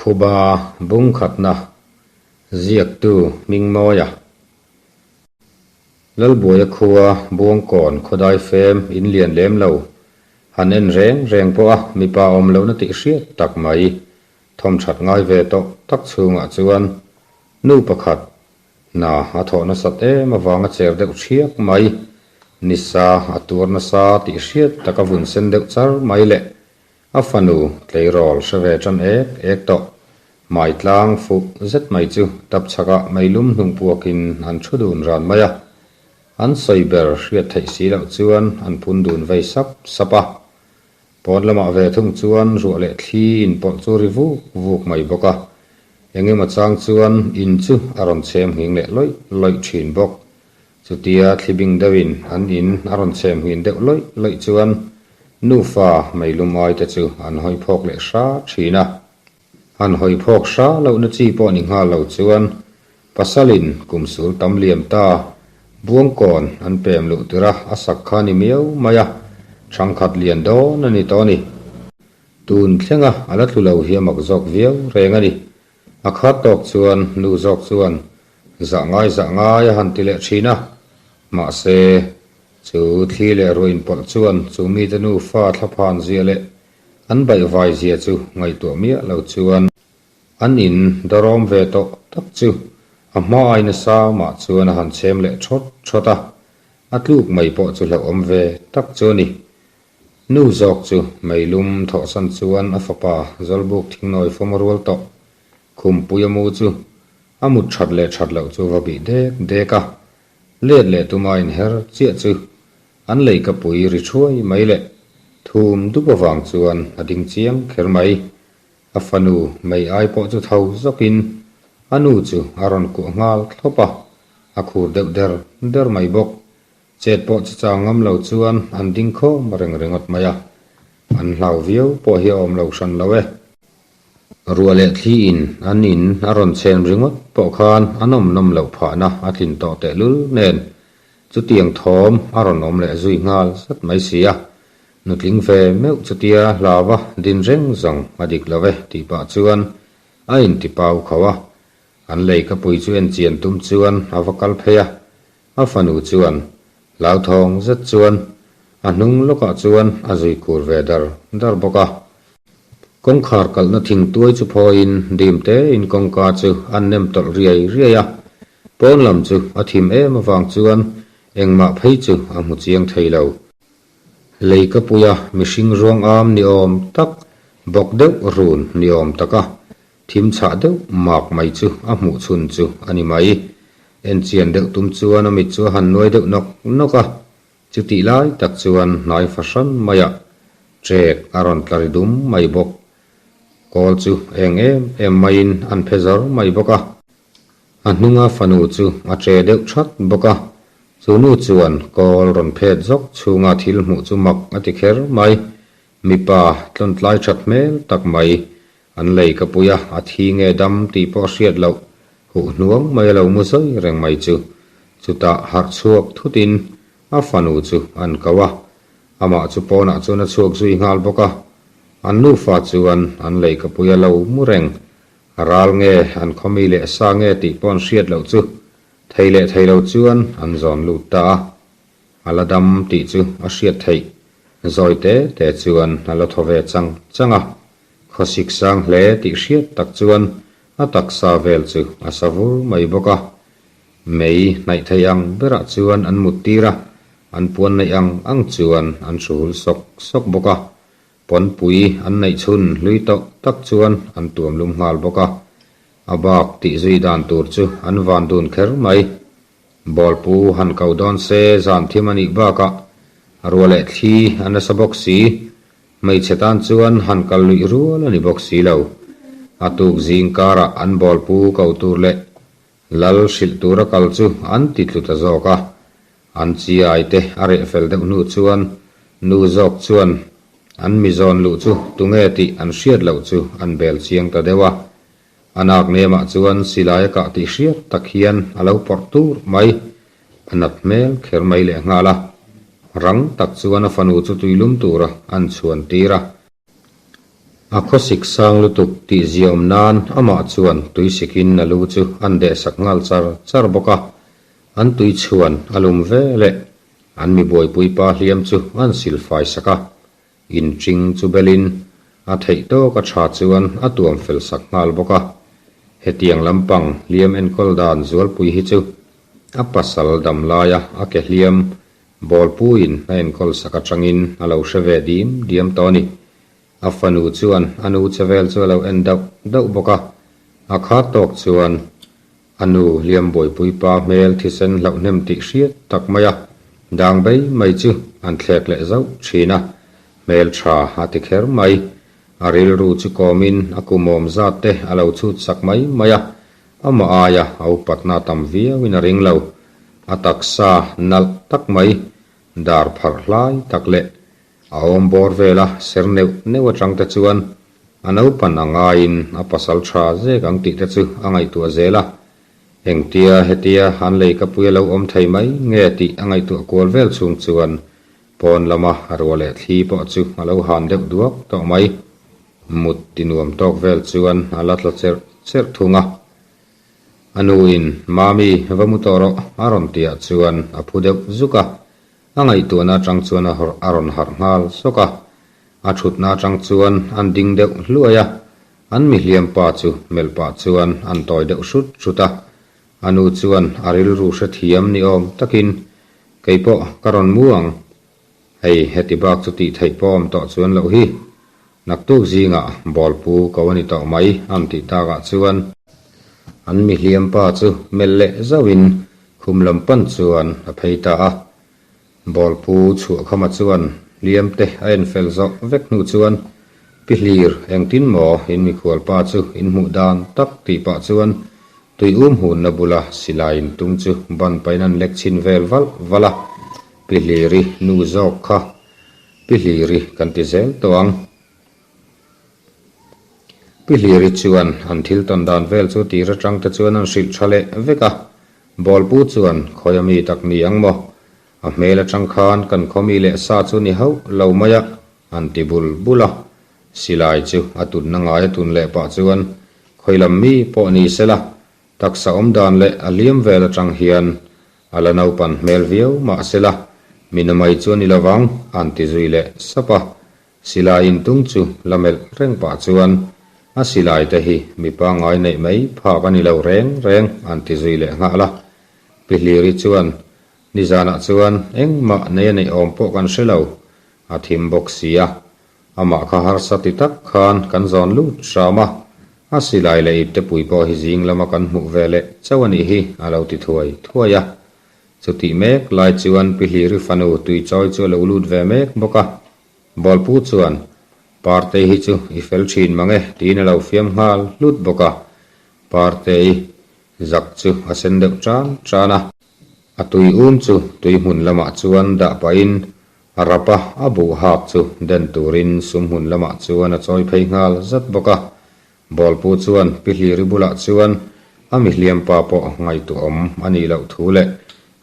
Phuba bungkhatna ziaktu Hmingmawia Lalbuaia khua Buangkawn khawdai fem in lian lem lo han en reng reng pawh a mipa awm lohna tih hriat tak mai thawmthat ngai ve tawh tak chhungah chuan nu pakhat hna a thawh nasat em avanga cher deuh thiak mai nisa a tuar nasa tih hriat tak a vun sen deuh char mai leh A fanu tleirawl hre ve tan ek ek tawh. Hmai tlang fuh zet mai chu tap chhakah meilum hnung puakin an thu dun ran mai a. An sawi ber hriat theih si loh chuan an phun dun vei sap sap a. Pawn lamah ve thung chuan ruah leh thli inpawlh chu ri vuk vuk mai bawk a. Engemaw chang chuan in chu a rawn chhem nghing leh lawih lawih thin bawk. Chutia thli bing deuhin an in a rawn chhem nghin deuh lawih lawih chuan nufa meilum ai te chu an hawi phawk leh hra thin a. Han hawi phawk hra lohna chi pawh ni nghal lo chuan pasalin kum sul tam liam ta Buangkawn an pem luh tirh a a sak kha ni miau mai a, thangkhat lian dawn a ni tawh a ni. Tun thlenga a la tlu lo hi a mak zawk viau reng a ni. A khat tawk chuan nu zawk chuan Zah ngai zah ngai a han ti leh thin a, mahse, chu thli leh ruah inpawlh chuan chu mite nufa thlaphan zia leh an baihvai zia chu ngaihtuah miah lo chuan an in dawrawm ve tawh tak chu a hma ai nasa mah chuan a han chhem leh thawt thawt a, a tluk mai pawh chu hlauhawm ve tak chu a ni. Nu zawk chu meilum thawhsan chuan a fapa Zawlbuk thingnawi fawm a rual tawh Khumpui a mu chu a mut that leh that loh chu va bih dek dek a, let leh tuma inher chiah chu an leikapui ri thuai mai leh thum dup avang chuan a ding chiang kher mai. A fanu mei ai pawh chu tho zawkin a nu chu a rawn kuah nghal thlawp a, a khur deuh der der mai bawk. Chet pawh chu chang ngam lo chuan an ding khawm reng ringawt mai a, an hlau viau pawh hi a awm lo hran lo e. Ruah leh thli in an in a rawn chhen ringawt pawh khan a nawm nawm loh phahna a tlin tawh tehlul nen chutiang thawm a rawn awm leh zui nghal zat mai si a. Nutling ve meuh chutia hlava din reng zawng a dik lo e tih pah chuan a inti pau khauh a. An lei ka pui chu en chian tum chuan a va kal phei a. A fanu chuan hlauthawng zet chuan a hnung lawkah chuan a zui kur ve dar dar bawk a. Kawngkhar kalhna thing tuai chu phawiin dim tein kawngka chu an nem tawlh riai riai a. Pawn lam chu a thim em avang chuan engmah phei chu a hmu chiang thei lo. Lei ka puia mihring ruang am ni awm tak bawk deuh run ni awm taka Thim chhah deuh mak mai chu a hmuh chhun chu a ni mai. Enchian deuh tum chuan a mit chu a han nuai deuh nawk nawk a, chutih lai tak chuan hnai fahran maiah trek a rawn tla ri dum mai bawk. Kawl chu eng em em maiin an phe zawr mai bawk a. A hnunga fanu chu a tre deuh that bawk a, chu nu chuan kawl rawn phet zawk chhunga thil hmuh chu mak a ti kher mai. Mipa tlawntlai that hmel tak mai An lei ka pui a, a thi nge dam tih pawh hriat loh, huh hnuang mai a lo mu zawi reng mai chu. Chutah harh chhuak thutin a fanu chu an ko a, amah chu pawnah chuan a chhuak zui nghal bawk a. An nufa chuan an lei ka pui a lo mu reng, a ral nge an khawmi leh sa nge tih pawh an hriat loh chu thei leh thei lo chuan an zawn lut ta a. A la dam tih chu a hriat theih, zawi te te chuan a la thaw ve chang chang a. Khawsik sang hle tih hriat tak chuan a taksa vel chu a sa vur mai bawk a. Mei hnaih thei ang berah chuan an mut tir a, an puan neih ang ang chuan an hruhul sawk sawk bawk a. Pawnpui an neih chhun hlui tawh tak chuan an tuam lum nghal bawk a. A bak tih zui dan tur chu an van dun kher mai. Bawlpu han ko dawn se zan thim a nih bakah ruah leh thli a nasa bawk si. Hmeichhe tan chuan han kal luih rual a ni bawk si lo. A tuk zing karah an bawlpu ko tur leh lal hrilh tura kal chu an ti tlu ta zawk a. An chiai te a reh fel deuh hnu chuan nu zawk chuan an mi zawn luh chu tunge tih an hriat loh chu an bel chiang ta deuh a. A nak nemah chuan silai a kah tih hriat tak hian a lo pawrh tur mai. A nat hmel kher mai leh nghal a. Rang tak chuan a fanu chu tuilum tura an chhuan tir a. A khawsik sang lutuk tih ziaawm nan amah chuan tuisikin a lu chu an dehsak nghal char char bawk a, an tui chhuan a lum ve leh an mi buaipui pa hliam chu an silfai sak a, inching chu belin a theih tawk a tha chuan a tuam fel sak nghal bawk a. Hetiang lampang hliam enkawl dan zualpui hi chu a pasal dam laia a ke hliam Bawlpuiin a enkawl sak atangin a lo hre ve dim diam tawh a ni. A fanu chuan a nu che vel chu a lo en dauh dauh bawk a, a khat tawk chuan a nu hliam buaipui pa hmel thisen hlauh hnem tih hriat tak mai a dang bei mai chu an thlek leh zauh thin a, hmel tha a ti kher mai. A rilru chu kawmin a kumawm zat te a lo chhut sak mai mai a, amah aia a upatna tam viauin a ring lo. A taksa nalh tak mai, dar pharh hlai tak leh A awm bawr vela ser neuh neuh atang te chuan a naupan ang aiin a pasal tha zek ang tih te chu a ngaihtuah zel a. Engtia hetia an lei ka pui a lo awm thei mai nge tih a ngaihtuah kual vel chhung chuan pawn lama ruah leh thli pawh chu a lo han deuh duak tawh mai. Mut ti nuam tawk vel chuan a la tla cherh cherh thung a. A nuin, Mami, va mu tawh rawh a rawn tihah chuan a phu deuh zuk a. A ngaihtuahna atang chuan a a rawn harh nghal sawk a, a thutna atang chuan an ding deuh hluai a, an mihliam pa chu melh pah chuan an tawi deuh hrut hrut a, a nu chuan a rilru hrethiam ni awm takin, Kei pawh ka rawn mu ang, hei heti bak chu tih theih pawh awm tawh chuan loh hi, naktuk zingah bawlpu ko a ni tawh mai an tih takah chuan an mihliam pa chu melh leh zauhin Khum lam pan chuan a phei ta a, Bawlpu chhuahkhama chuan hliam te a en fel zawh vek hnu chuan Pi Hlir engtin maw in mikhual pa chu in hmuh dan tak tih pah chuan tui um hunna bula silai in tum chu ban pain an lek chhin vel valh valh a, Pi Hliri nu zawk kha Pi Hliri kan ti zel tawh ang. Pi Hliri chuan an thil tawn dan vel chu tir atang te chuan an hrilh tha leh vek a, Bawlpu chuan khawi a mi tak ni ang maw? A hmel atang khan kan khaw mi leh sa chu ni hauh lo mai a, an ti bul bul a. Silai chu a tunna ngai a tun leh pah chuan khawi lam mi pawh ni sela, taksa awm dan leh a hliam vel atang hian a la naupan hmel viau mah sela, mi na mai chu a ni lovang, an ti zui leh sap a. Silai intung chu la melh reng pah chuan, A silai te hi mi pangngai neih mai phak a ni lo reng reng an ti zui leh nghal a. Pi Hliri chuan, Nizanah chuan engmah nei a neih awm pawh kan hre lo, a thim bawk si a. Amah kha harsa ti tak khan kan zawn lut hram a, a silai leh iptepui pawh hi zing lama kan hmuh ve leh chauh a nih hi a lo ti thuai thuai a. Chutih mek lai chuan Pi Hliri fanu tuichawi chu a lo lut ve mek bawk a. Bawlpu chuan, Partei hi chu i fel thin mang e, tiin a lo fiam nghal hlut bawk a. Partei zak chu a sen deuh tan tan a. A tui um chu tui hmun lamah chuan dah pahin a rap a, a buh hak chu den turin sum hmun lamah chuan a chawi phei nghal zat bawk a. Bawlpu chuan Pi Hliri bulah chuan a mihliam pa pawh ngaihtuahawm a nih loh thu leh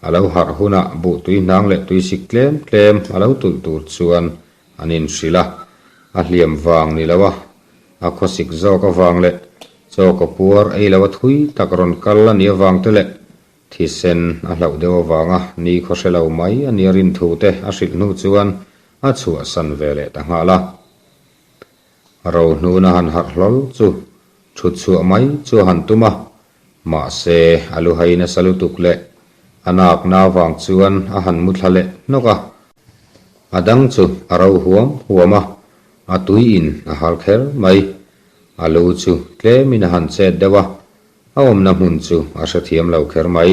a lo harh hunah buh tui hnang leh tui sik tlem tlem a lo tulh tur chuan an inhrilh a, a hliam vang ni lo a, a khawsik zawk avang leh chaw ka puar ei lo a thui tak rawn kal a nih avang te leh thisen a hlauh deuh avanga ni khaw hre lo mai a nia rin thu te a hrilh hnu chuan a chhuahsan ve leh ta nghal a. Rohnuna han harh hlawl chu thut chhuah mai chu a han tum a, mahse a lu hai nasa lutuk leh a nakna vang chuan a han mu thla leh hnawk a. A dang chu a ro huam huam a, a tui in a har kher mai. A lu chu tlemin a han chet deuh a, a awmna hmun chu a hrethiam lo kher mai.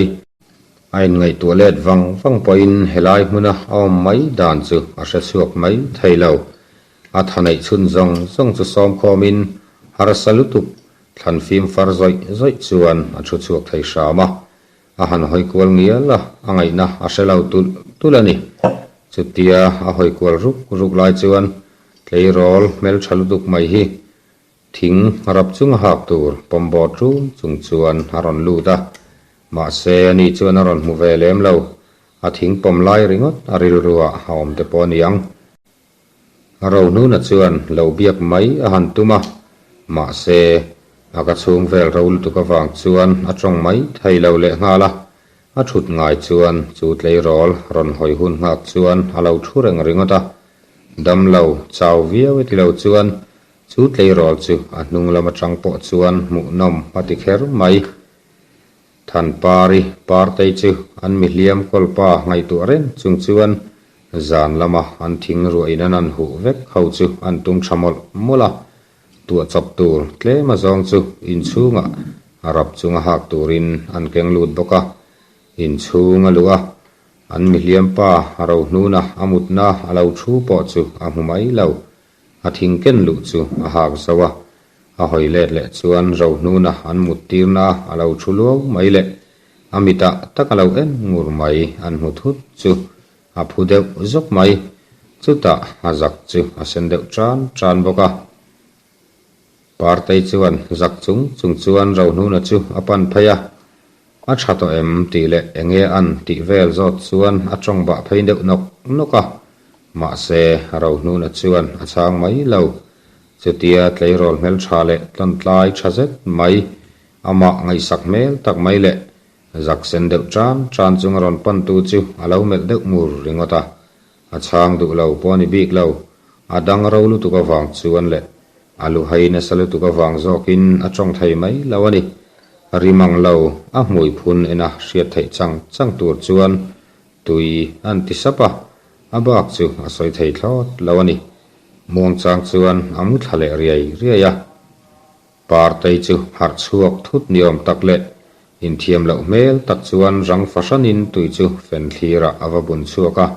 A inngaihtuah let vang vang pawhin helai hmuna a awm mai dan chu a hrechhuak mai thei lo. A tha neih chhun zawng zawng chu sawm khawmin harsa lutuk thlan fim far zawih zawih chuan a thu chhuak thei hram a. A han hawi kual ngial a, a ngaihna a hre lo tulh tulh a ni. Chutia a hawi kual ruk ruk lai chuan tleirawl hmeltha lutuk mai hi thing rap chunga hak tur pawm bawr ṭum chung chuan a rawn lut a. Mahse ani chuan a rawn hmu ve lem lo. A thing pawm lai ringawt a rilruah a awm te pawh a ni ang. Rohnuna chuan lo biak mai a han tum a, mahse, a ka chhung vel ro lutuk avang chuan a tawng mai thei lo lehnghal a. A thut ngai chuan chu tleirawl rawn hawi hun nghak chuan a lo thu reng ringawt a. Damlo chau viau e ti lo chuan chu tleirawl chu a hnung lam atang pawh chuan hmuhnawm a ti kher mai. Thanpari Partei chu an mihliam kawlpa ngaihtuah reng chung chuan zan lama an thing ruahin an an huh vek ho chu an tum tha mawlh mawlh a. Tuah chawp tur tlem azawng chu inchhungah a rap chunga hak turin an keng lut bawk a, inchhung a luh a, an mihliam pa a ro hnuna a mutna a lo thu pawh chu a hmu mai lo. A thing ken luh chu a hak zo a, a hawi let leh chuan ro hnuna an mut tirna a lo thu luau mai leh a mitah tak a lo en ngur mai an hmu thut chu A phu deuh zawk mai. Chutah a zak chu a sen deuh tan tan bawk a. Partei chuan zak chung chung chuan Rohnuna chu a pan phei a. A tha tawh em tih leh enge an tih vel zawt chuan a tawng bah phei deuh nawk nawk a. Mahse Rohnuna chuan a chhang mai lo. Chutia tleirawl hmeltha leh tlawntlai tha zet mai, amah ngaihsak hmel tak mai leh Zak sen deuh tan tan chung a rawn pantu chu a lo melh deuh ngur ringawt a, a chhang duh lo pawh a ni bik lo. A dang ro lutuk avang chuan leh a lu hai nasa lutuk avang zawkin a tawng thei mai lo a ni. Rim ang lo a hmui phun ena hriat theih chang chang tur chuan tui an ti sap a, a bak chu a sawi thei thlawt lo a ni. Muangchang chuan a mu thla leh riai riai a. Partei chu harh chhuak thut ni awm tak leh inthiam loh hmel tak chuan rang fahranin tui chu fen thlirah a va bun chhuak a.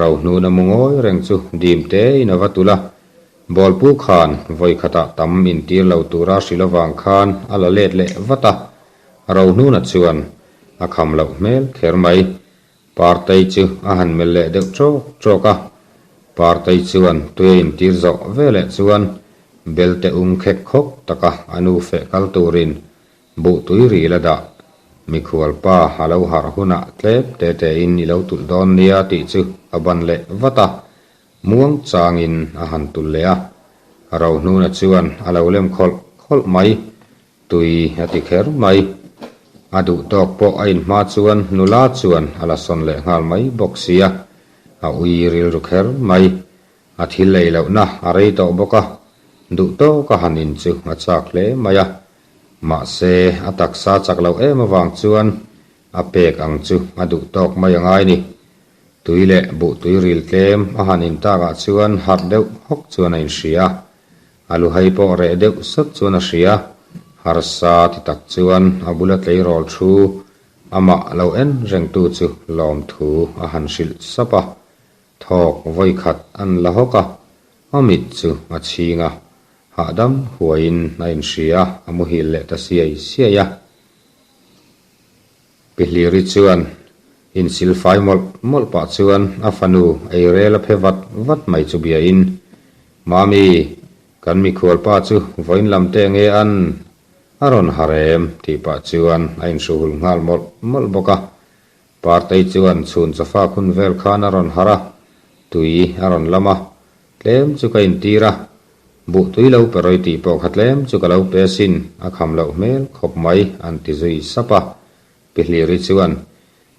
Rohnuna mu ngawi reng chu dim tein a va tulh a. Bawlpu khan vawi khatah tam intir lo tura hrilh avang khan a la let leh vat a. Rohnuna chuan a kham loh hmel kher mai. Partei chu a han melh leh deuh ṭawk ṭawk a, Partei chuan tui a intir zawh veleh chuan belte um khek khawk taka a nu feh kal turin buh tui ril a dah. Mikhual pa a lo harh hunah tlep te tein i lo tulh dawn nia tih chu a ban leh vat a, muang changin a han tulh leh a. Rohnuna chuan a lo lem khawlh khawlh mai. Tui a ti kher mai. A duh tawk pawh a inhma chuan nula chuan a la sawn leh nghal mai bawk sia, a ui rilru kher mai. A thil ei lohna a rei tawh bawk a, duh tawk a han in chu a chak hle mai a. Mahse, a taksa chak loh em avang chuan a pek ang chu a duh tawk mai a ngai ni. Tui leh buh tui ril tlem a han in takah chuan harh deuh hawk chuan a inhria a. A luhai pawh reh deuh sawt chuan a hria. Harsa ti tak chuan a bula tleirawl thu amah lo en rengtu chu lawmthu a han hrilh sap a. Thawk vawi khat an la hawk a, a mit chu a chhing a, hahdam huaiin a inhria, a muhil leh ta siai siai a. Pi Hliri chuan insil fai mawlh mawlh pah chuan a fanu ei rel a phe vat vat mai chu biain, Mami, kan mikhual pa chu vawiin lam te nge an a rawn har em? tih pah chuan a inhruhul nghal mawlh mawlh bawk a. Partei chuan chhun chawfak hun vel khan a rawn har a, tui a rawn lam a, tlem chu ka intir a, Buh tui lo pe rawi tih pawh kha tlem chu ka lo pe asin, a kham loh hmel khawp mai, an ti zui sap a. Pi Hliri chuan,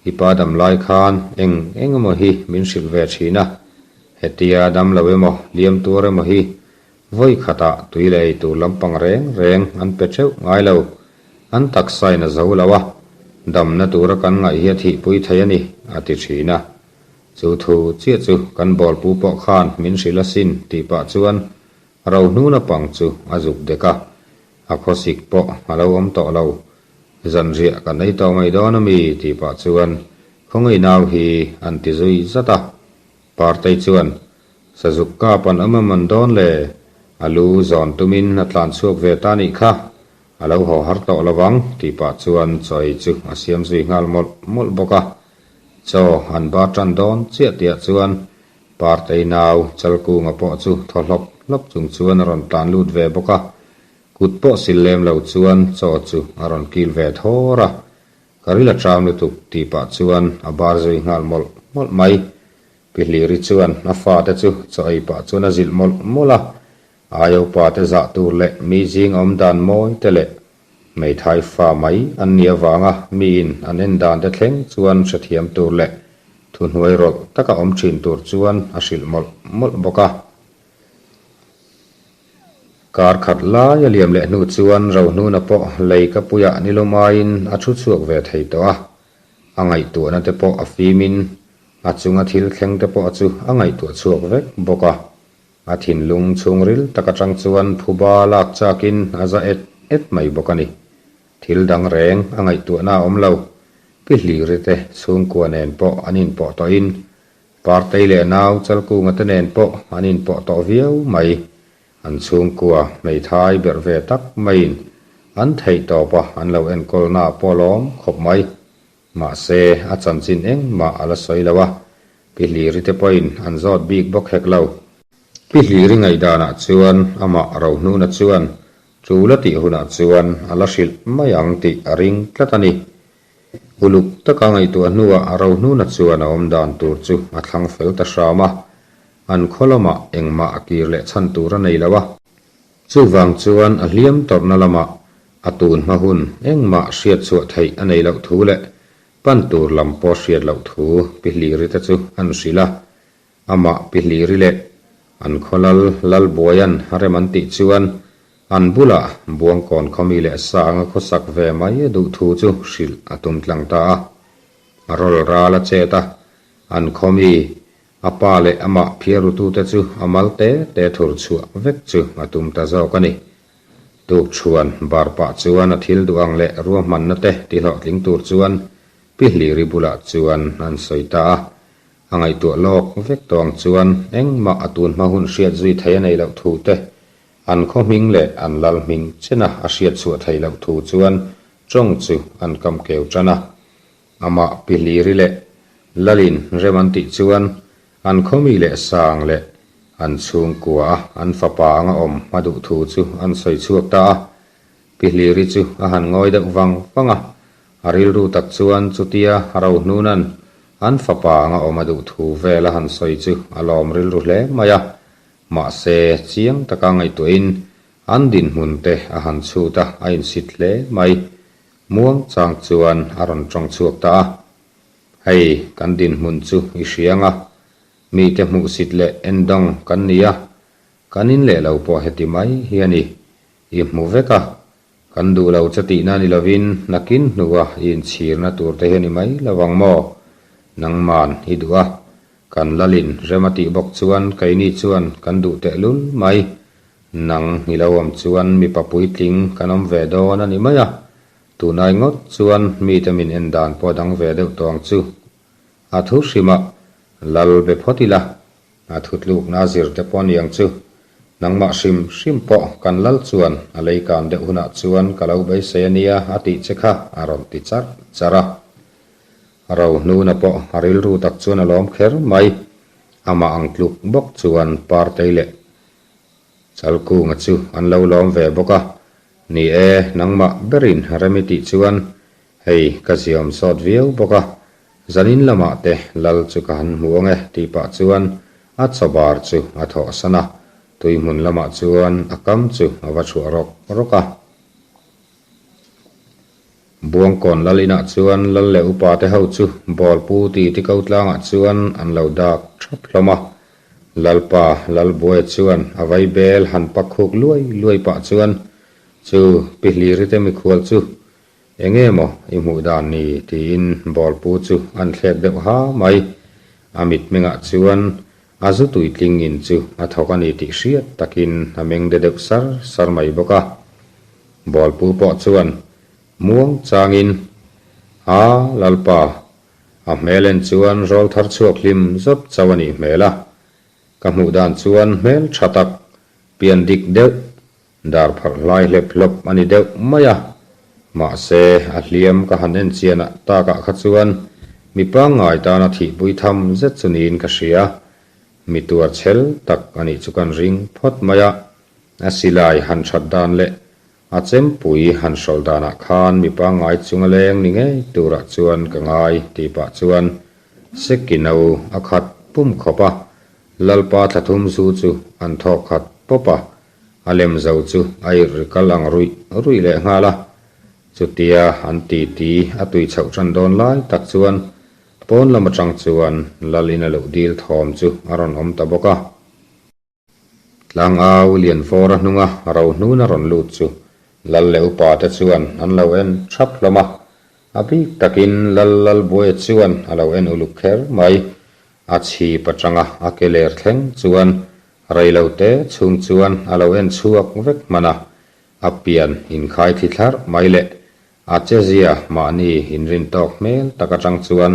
I pa dam lai khan eng eng emaw hi min hrilh ve thin a, hetia dam lo emaw, liam tuar emaw hi vawi khatah tui leh ei tur lampang reng reng an pe teuh ngai lo, an taksain a zo lo a, damna tura kan ngaih hi a thihpui thei a ni, a ti thin a. Chu thu chiah chu kan bawlpu pawh khan min hrilh asin tih pah chuan Rohnuna pang chu a zuk dek a, a khawsik pawh a lo awm tawh lo. Zanriah kan ei tawh mai dawn ami tih pah chuan khawngaih nau hi an ti zui zat a. Partei chuan Sazuk kap an awm em an dawn le? A lu zawn tumin a tlan chhuak ve ta nih kha, a lo haw har tawh lovang tih pah chuan chaw ei chu a siam zui nghal mawlh mawlh bawk a. Chaw an bar tan dawn chiah tihah chuan Partei nau Chalkunga pawh chu thaw hlawp hlawp chung chuan a rawn tlan lut ve bawk a, kut pawh sil lem lo chuan chaw chu a rawn kil ve thawr a, ka ril a ṭam lutuk tih pah chuan a bar zui nghal mawlh mawlh mai. Pi Hliri chuan a fate chu chaw ei pah chuan a zilh mawlh mawlh a, Aia upa te zah tur leh mi zing awm dan mawi te leh hmeithai fa mai an nih avanga miin an en dan te thleng chuan hrethiam tur leh thuhnuai rawlh taka awm thin tur chuan a hrilh mawlh mawlh bawk a. Kar khat lai a liam leh hnu chuan Rohnuna pawh lei ka puiah nilawm aiin a thu chhuak ve thei tawh a, a ngaihtuahna te pawh a fimin a chunga thil thleng te pawh chu a ngaihtuah chhuak vek bawk a. A thinlung chhungril tak atang chuan phuba lak chakin a za et et mai bawk a ni. Thil dang reng a ngaihtuahna a awm lo. Pi Hliri te chhungkua nen pawh an inpawh tawhin Partei leh nau Chalkunga te nen pawh an inpawh tawh viau mai. An chhungkua hmeithai berh ve tak maiin an theih tawpa an lo enkawlna pawh lawm khawp mai. Mahse, a chanchin engmah a la sawi lo a, Pi Hliri te pawhin an zawt bik bawk hek lo. Pi Hliri ngaihdanah chuan amah Rohnuna chuan tul a tih hunah chuan a la hrilh mai ang tih a ring tlat a ni. Uluk taka ngaihtuah hnuah Rohnuna chuan a awm dan tur chu a thlang fel ta hram a, an khaw lamah engmah a kir leh chhan tur a nei lo a. Chuvang chuan a hliam tawrhna lamah a tun hma hun engmah hriat chhuah theih a nei loh thu leh pan tur lam pawh hriat loh thu Pi Hliri te chu an hrilh a. Amah Pi Hliri leh an khaw lal Lalbuaia'n rem an tih chuan an bulah Buangkawn khawmi leh Sanga khawsak ve mai a duh thu chu hrilh a tum tlang ta a. A rawl ral a chet a, an khawmi A pa leh amah phiarutute chu a mal te te thur chhuah vek chu a tum ta zawk a ni. Tukchhuan bar pah chuan a thil duh ang leh ruahmanna te tihlawhtling tur chuan Pi Hliri bulah chuan an sawi ta a. A ngaihtuah lawk vek tawh ang chuan engmah a tun hma hun hriat zui thei a nei loh thu te, an khaw hming leh an lal hming chena a hriat chhuah theih loh thu chuan tawng chu an kam keu tan a. Amah Pi Hliri leh Lalin rem an tih chuan an khawmi leh sang leh an chhungkua a an fapa anga awm a duh thu chu an sawi chhuak ta a. Pi Hliri chu a han ngawi deuh vang vang a, a rilru tak chuan chutia Rohnuna'n an fapa anga awm a duh thu vel a han sawi chu a lawm rilru hle mai a. Mahse, chiang taka ngaihtuahin an dinhmun te a han chhut a, a insit hle mai. Muang chang chuan a rawn tawng chhuak ta a, Hei, kan dinhmun chu i hria ang a, mite hmuhsit leh endawng kan ni a, kan in leh lo pawh heti mai hi a ni. I hmu vek a, kan duh lo che tihna ni lovin nakin hnua i inchhirna tur te hi a ni mai lo ang maw? Nangman i duh a, kan lalin rem a tih bawk chuan keini chuan kan duh tehlul mai. Nang i lo awm chuan mipa puitling kan awm ve dawn a ni mai a, tunai ngawt chuan mite min en dan pawh dang ve deuh tawh ang chu. A thu hrimah lal be phawt ila, a thu tlukna a zir te pawh a ni ang chu. Nangmah hrim hrim pawh kan lal chuan a leikan deuh hunah chuan ka lo beisei a nia a tih che kha a rawn ti charh charh a. Rohnuna pawh a rilru tak chuan a lawm kher mai. Amah ang tluk bawk chuan Partei leh Chalkunga chu an lo lawm ve bawk a, Ni e, nangmah berin rem i tih chuan hei ka ziawm sawt viau bawk a, zanin lamah te lal chu ka han hmu ang e tih pah chuan a chawbar chu a thawhsan a, tui hmun lamah chuan a kam chu a va chhuah rawk rawk a. Buangkawn lal inah chuan lal leh upa te ho chu bawlpu ti ti ko tlangah chuan an lo dak thap hlawm a. Lalpa Lalbuaia chuan a vai bel han pak khuk luai luai pah chuan, Chu Pi Hliri te mikhual chu enge maw i hmuh dan ni? tiin bawlpu chu an thlek deuh ha mai. A mitmengah chuan a zu tuitling in chu a thawk a ni tih hriat takin a meng de deuh sar sar mai bawk a. Bawlpu pawh chuan muang changin, A, Lalpa, a hmel en chuan rawl thar chhuak hlim zawt chauh a nih hmel a. Ka hmuh dan chuan hmel tha tak, pian dik deuh, dar pharh hlai hlep hlawp a ni deuh mai a. Mahse, a hliam ka han en chianah takah kha chuan mi pangngai tana thihpui tham zet chu niin ka hria. Mi tuar chhel tak a nih chu kan ring phawt mai a. A silai han that dan leh a chempui han hrawlh danah khan mi pangngai chunga leng ni ngei turah chuan ka ngai tih pah chuan Seki no a khat. pum khawp a, Lalpa thla thum zu chu an thawk khat pawp a, a lem zo chu a irh ri kal ang ruih ruih leh nghal a. Chutia an titi a tui chhoh tan dawn lai tak chuan pawn lam atang chuan Lal in a loh dil thawm chu a rawn awm ta bawk a. Tlangau Lianfawra hnunga Rohnuna rawn lut chu Lal leh upa te chuan an lo en thap hlawm a, a bik takin Lal Lalbuaia chuan a lo en uluk kher mai. A chhip atanga a ke ler thleng chuan reilote chhung chuan a lo en chhuak vek hman a, a pian inkhai thi thlarh mai leh A chezia mahni inrin tawk hmel tak atang chuan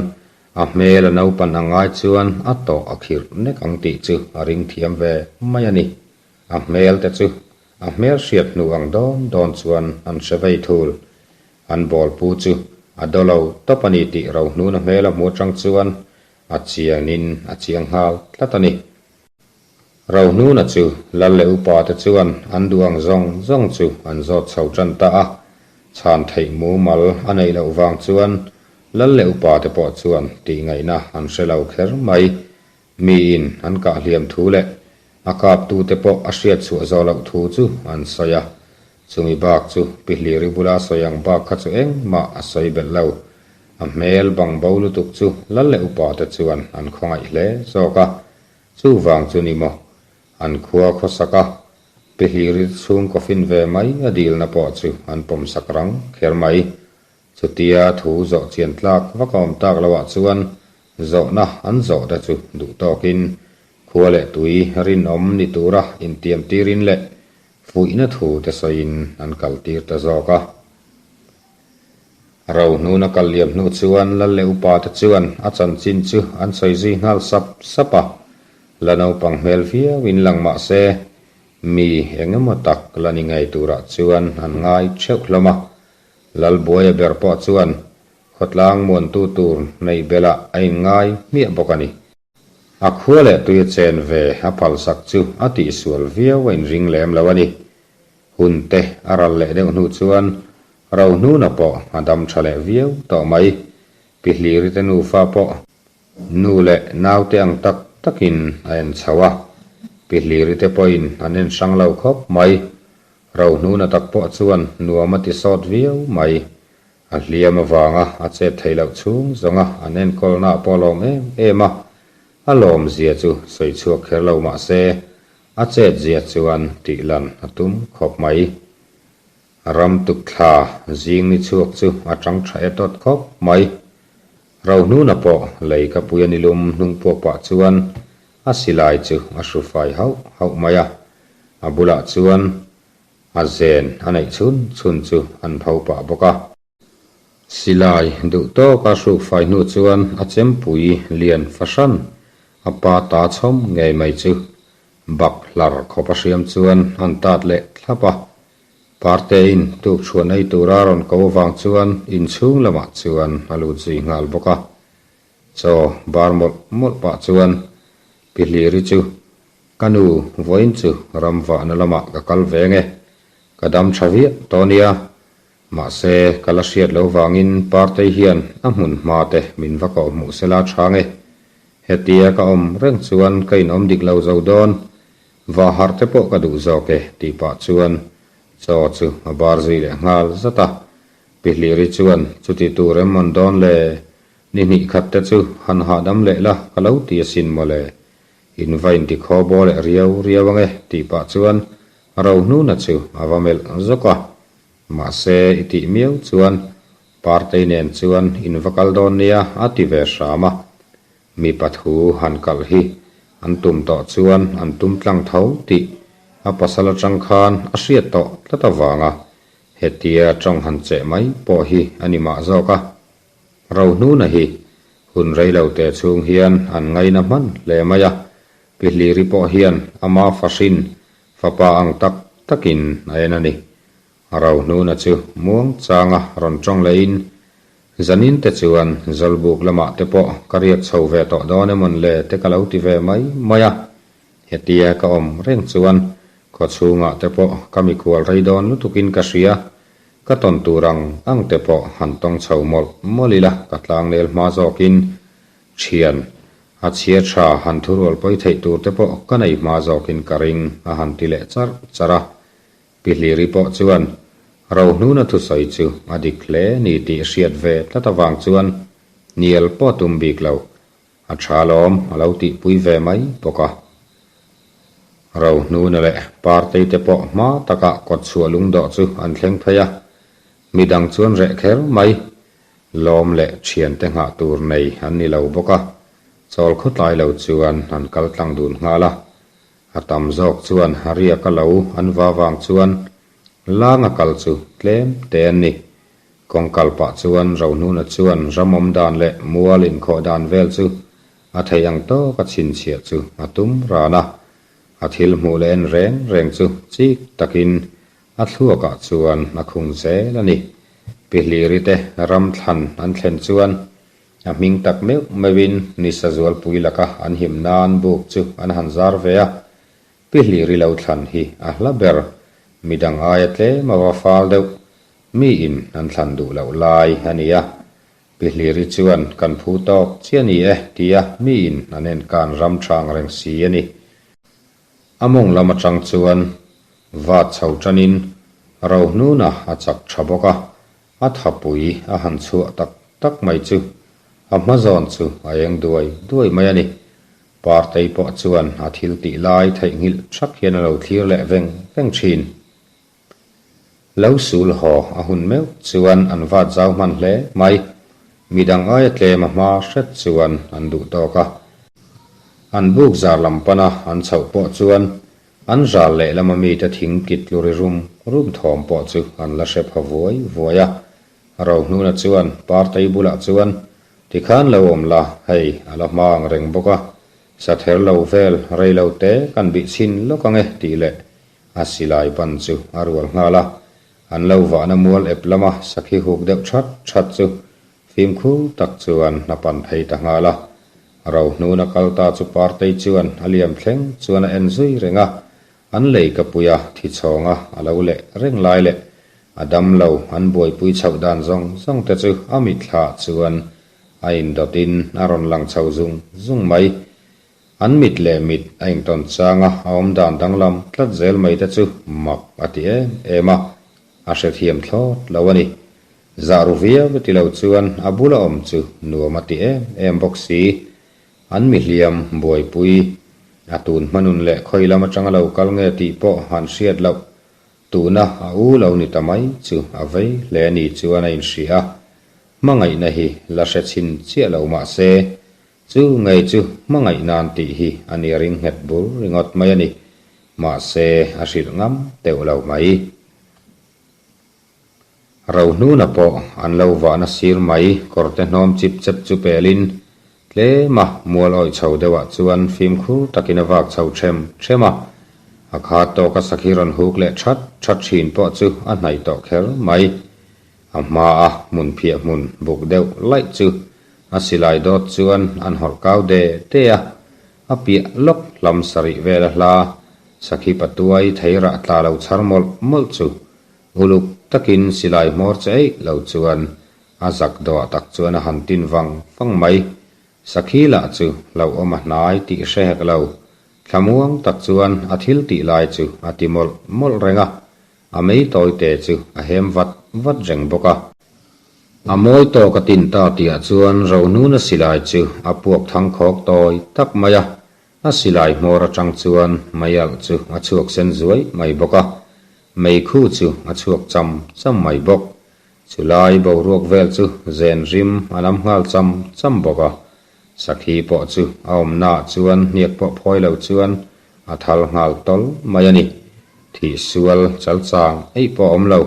a hmel a naupan ang ngai chuan a tawh a khirh nek ang tih chu a ring thiam ve mai a ni. A hmel te chu a hmel hriat hnu ang dawn dawn chuan an hre vei thul. An bawlpu chu a do lo tawp a ni tih Rohnuna hmel a hmu atang chuan a chianin a chiang nghal tlat a ni. Rohnuna chu lal leh upa te chuan an duh ang zawng zawng chu an zawt chho tan ta a, chhan theih mumal a neih loh vang chuan lal leh upa te pawh chuan tih ngaihna an hre lo kher mai. Miin an kah hliam thu leh a kaptu te pawh a hriat chhuah zawh loh thu chu an sawi a, chumi bak chu Pi Hliri bula sawi ang bak kha chu engmah a sawi belh lo. A hmel bang bo lutuk chu lal leh upa te chuan an khawngaih hle zawk a, Chuvang chu ni maw, an khua khawsak a, Pihlir chhung coffin ve mai a dilna pawh chu an pawmsak rang kher mai. Chutia thu zawh chian tlak vak a awm tak loah chuan zawhna an zawh te chu duh tawkin khua leh tui rinawm ni tura intiam tirin leh fuihna thu te sawiin an kal tir ta zawk a. Rohnuna kal liam hnu chuan Lal leh upa te chuan a chanchin chu an sawi zui nghal sap sap a, la naupang hmel viau in lang mah se mi eng emaw tak la ni ngei turah chuan an ngai theuh hlawm a. Lalbuaia ber pawh chuan khawtlang muantu tur neih belh ah a inngai hmiah bawk a ni. A khua leh tui a chen ve a phalsak chu a tihsual viau a inring lem lo a ni. Hun te a ral leh deuh hnu chuan Rohnuna pawh a dam tha leh viau tawh mai. Pi Hliri te nufa pawh nu leh naute ang tak takin a en chho a, Pi Hliri te pawhin an en hrang lo khawp mai. Rohnuna tak pawh chuan nuam a ti sawt viau mai. A hliam avanga a chet theih loh chhung zawnga an enkawlna pawh a lawm em em a, a lawmzia chu sawi chhuak kher lo mah se A chet zia chuan tih lan a tum khawp mai. Ram tuk thla zing ni chhuak chu a tang tha e tawt khawp mai. Rohnuna pawh lei ka pui a ni lum hnung puak pah chuan a silai chu a hru fai hauh hauh mai a. A bulah chuan a zen a neih chhun chhun chu an pho pah bawk a. Silai duh tawka hruk fai hnu chuan a chempui lian fahran a pa ta chhawm ngei mai chu bak hlar khawp a hriam chuan an tat leh thlap a. Partein tukchhuan ei tura rawn ko avang chuan inchhung lamah chuan a lut zui nghal bawk a. Chaw bar mawlh mawlh pah chuan Pi Hliri chu ka nu vawiin chu ram vahna lamah ka kal ve nge, ka dam tha viah tawh nia Mahse, ka la hriat lo vangin Partei hian a hmun hma te min va koh hmuh sela chhang e. Hetia ka awm reng chuan ka inawm dik lo zo dawn. Va harh te pawh ka duh zawk e tih pah chuan chaw chu a bar zui leh nghal zat a. Pi Hliri chuan chuti tur em mawn dawn le? Ni hnih khat te chu han hahdam leh la ka lo ti asin mawle. In va inti khaw baw leh riau riau ange tih pah chuan Rohnuna chu a va melh zawk a. Mahse, i tih miau chuan Partei nen chuan in va kal dawn nia a ti ve hram a. Mipa thu han kalh hi an tum tawh chuan an tum tlang tho tih a pasal atang khan a hriat tawh tlat avanga hetia tawng han cheh mai pawh hi a ni mah zawk a. Rohnuna hi hun reilo te chhung hian an ngaina hman hle mai a, Pi Hliri pawh hian ama fahrin Fapa ang tak takin a en a ni. Rohnuna chu muang changa rawn tawng lehin, Zanin te chuan Zawlbuk lamah te pawh ka riak chho ve tawh dawn emawn le te ka lo ti ve mai mai a. Hetia ka awm reng chuan khawchhungah te pawh ka mikhual rei dawn lutukin ka hria. Ka tawn tur ang ang te pawh han tawng chho mawlh mawlh ila ka tlangnel hma zawkin thian. A chhia tha han thurual pawi theih tur te pawh ka nei hma zawkin ka ring, a han ti leh charh charh a. Pi Hliri pawh chuan Rohnuna thusawi chu a dik hle ni tih hriat ve tlat avang chuan hnial pawh a tum bik lo. A tha lawm a lo tihpui ve mai bawk a. Rohnuna leh Partei te pawh hma takah kawtchhuah lungdawh chu an thleng phei a, midang chuan reh kher mai. Lawm leh thiante nghah tur nei an ni lo bawk a, chawl khawtlai lo chuan an kal tlang dun nghal a. A tam zawk chuan riaka lo an va vang chuan langa kal chu tlem te an ni. Kawng kal pah chuan Rohnuna chuan ram awm dan leh mual inkhawh dan vel chu a theih ang tawk a chhinchhiah chu a tum ran a. A thil hmuh leh en reng reng chu chik takin a thluakah chuan a khung zel a ni. Pihliri te ram thlan an thlen chuan a hming tak meuh meuhin nisa zualpui laka an him nan buk chu an han zar ve a. Pihliri lo thlan hi a hla ber, midang aia tlem a va fal deuh, miin an thlan duh loh lai a ni a. Pihliri chuan kan phu tawk chiah ni e tia miin an enkan ram thang reng si a ni. A mawng lam atang chuan vat chho tanin Rohnuna a chak tha bawk a, a thapui a han chhuah tak tak mai chu a hma zawn chu a eng duai duai mai a ni. Partei pawh chuan a thil tih lai theihnghilh thak hian a lo thlir leh veng veng thin. Lo sul haw a hun meuh chuan an vat zau hman hle mai. Midang aia tlem a hma hret chuan an duh tawk a. An buk zar lam pana an chhoh pawh chuan an ral lehlam a mite thing kit tlu ri rum rum thawm pawh chu an la hre pha vuai vuai a. Rohnuna chuan Partei bulah chuan, Tikhan lo awm la, hei a la hma ang reng bawk a, sather lo vel rei lo te kan bih chhin lawk ang e tih leh A silai ban chu a rual nghal a, an lo vahna mual ep lama sakhi huk deuh that that chu fimkhur tak chuan a pan phei ta nghal a. Rohnuna kal ta chu Partei chuan a liam thleng chuan a en zui reng a, an lei ka pui a, thi chhawnga a lo leh reng lai leh a dam lo an buaipui chhoh dan zawng zawng te chu a mitthla chuan a indawtin a rawn lang chho zung zung mai. An mit leh mit a intawn chang a, a awmdan danglam tlat zel mai te chu mak a ti em em a, a hrethiam thlawt lo a ni. Zah ru viau ti lo chuan a bula awm chu nuam a ti em em bawk si. An mihliam buaipui a tun hmanun leh khawi lam atanga lo kal nge tih pawh han hriat loh tuna a u lo ni ta mai chu a vei hle ni chuan a inhria a, hmangaihna hi la hre chhin chiah lo mah se Chu ngei chu hmangaih nan tih hi a ni ring nghet bur ringawt mai a ni. Mahse, a hrilh ngam teuh lo mai. Rohnuna pawh an lo vahna sir mai kawrte hnawm chip chep chu pelin tlema mual awih chho deuhah chuan fimkhur takin a vak chho them them a. A kha tawka sakhi rawn huk leh that that thin pawh chu a hnaih tawh kher mai. A hmaa hmun phiah hmun buk deuh laih chu A silai dawt chuan an hawrh kau de de a, a piah lawk hlam sarih vel a hla, sakhi patuai theirah tla lo chhar mawlh mawlh chu uluk takin silai hmawr che eih lo chuan a zak dawh tak chuan a han tin vang vang mai. Sakhi lah chu hlauhawm a hnai tih hre hek lo, thlamuang tak chuan a thil tih lai chu a ti mawlh mawlh reng a, a mei tawi te chu a hem vat vat reng bawk a. A mawi tawk a tin ta tihah chuan Rohnuna silai chu a puak thang khawk tawi tak mai a, a silai hmawr atang chuan mei alh chu a chhuak sen zuai mai bawk a, meikhu chu a chhuak cham cham mai bawk. Chulai boruak vel chu zen rim a lam nghal cham cham bawk a, sakhi pawh chu a awmnaah chuan hniak pawh phawi lo chuan a thal nghal tawl mai a ni. Thih sual chal chang eih pawh a awm lo,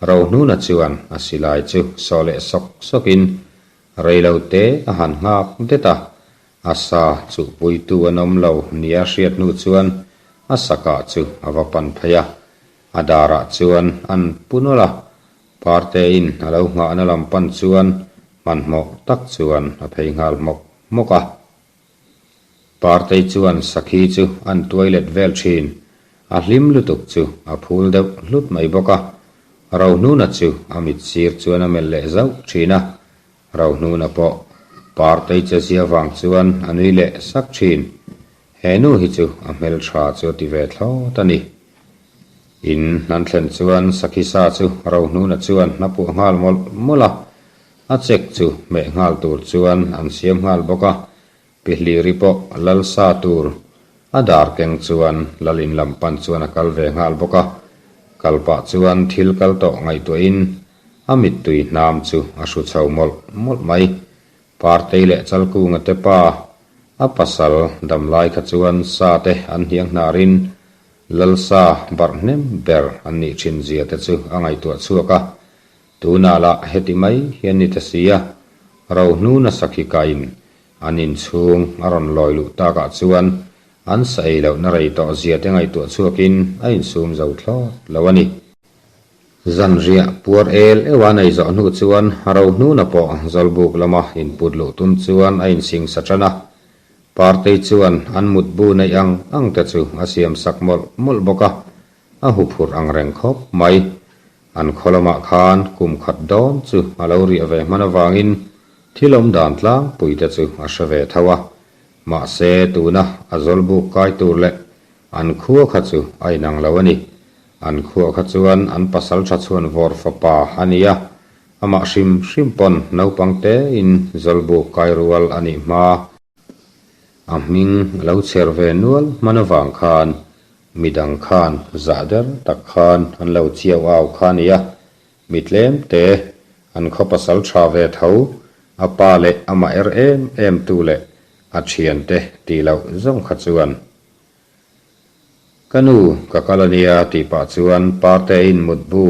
Rohnuna chuan a silai chu sawh leh sawk sawkin reilo te a han nghak det a, a sa chuhpuitu an awm lo nia hriat hnu chuan a sakah chu a va pan phei a, a darah chuan an pu nawlh a, Partein a lo nghahna lam pan chuan hmanhmawh tak chuan a phei nghal hmawk hmawk a. Partei chuan sakhi chu an tuai let vel thin. A hlim lutuk chu a phul deuh hlut mai bawk a. Rohnuna chu a mit sir chuan a melh leh zauh thin a. Rohnuna pawh. Partei che zia vang chuan a nui leh sak thin. He nu hi chu a hmeltha chu a ti ve thlawt a ni. In an thlen chuan Sakhi sa chu Rohnuna chuan a puah nghal mawlh mawlh a, a chek chu hmeh nghal tur chuan an siam nghal bawk a, Pihliri pawh lal sa tur a dar keng chuan lal in lam pan chuan a kal ve nghal bawk a, kal pah chuan thil kal tawh ngaihtuahin a mittui hnam chu a hru chho mawlh mawlh mai. Partei leh Chalkunga te pa a pasal damlai kha chuan sa te an hniang hnarin lal sa barh hnem ber an nih thin zia te chu a ngaihtuah chhuak a, tunah lah heti mai hian ni ta si a, Rohnuna sakhi kain An inchhung a rawn lawi luh takah chuan an sa ei lohna rei tawh zia te ngaihtuah chhuakin a insum zo thlawt lo a ni. Zanriah puar el euh a nei zawh hnu chuan Rohnuna pawh Zawlbuk lama input luh tum chuan a insing sa tan a. Partei chuan an mutbu neih ang ang te chu a siam sak mawlh mawlh bawk a, a huphurh ang reng khawp mai. An khaw lamah khan kum khat dawn chu a lo riah ve hman avangin thil awm dan tlangpui te chu a hre ve tho a. Mahse tuna a zawlbuk kai tur leh an khua kha chu a inang lo a ni. An khua kha chuan an pasal tha chhuan vawr fapa a ni a, amah hrim hrim pawn naupang tein zawlbuk kai rual a nih hma. A hming a lo chher ve nual hman avang khan Midang khan zah der tak khan an lo chiau au kha nia, mi tlem te an khaw pasal tha ve tho, a pa leh amah er em em tu leh a thian te tih loh zawng kha chuan. Ka nu ka kal ania tih pah chuan Parte in mutbu.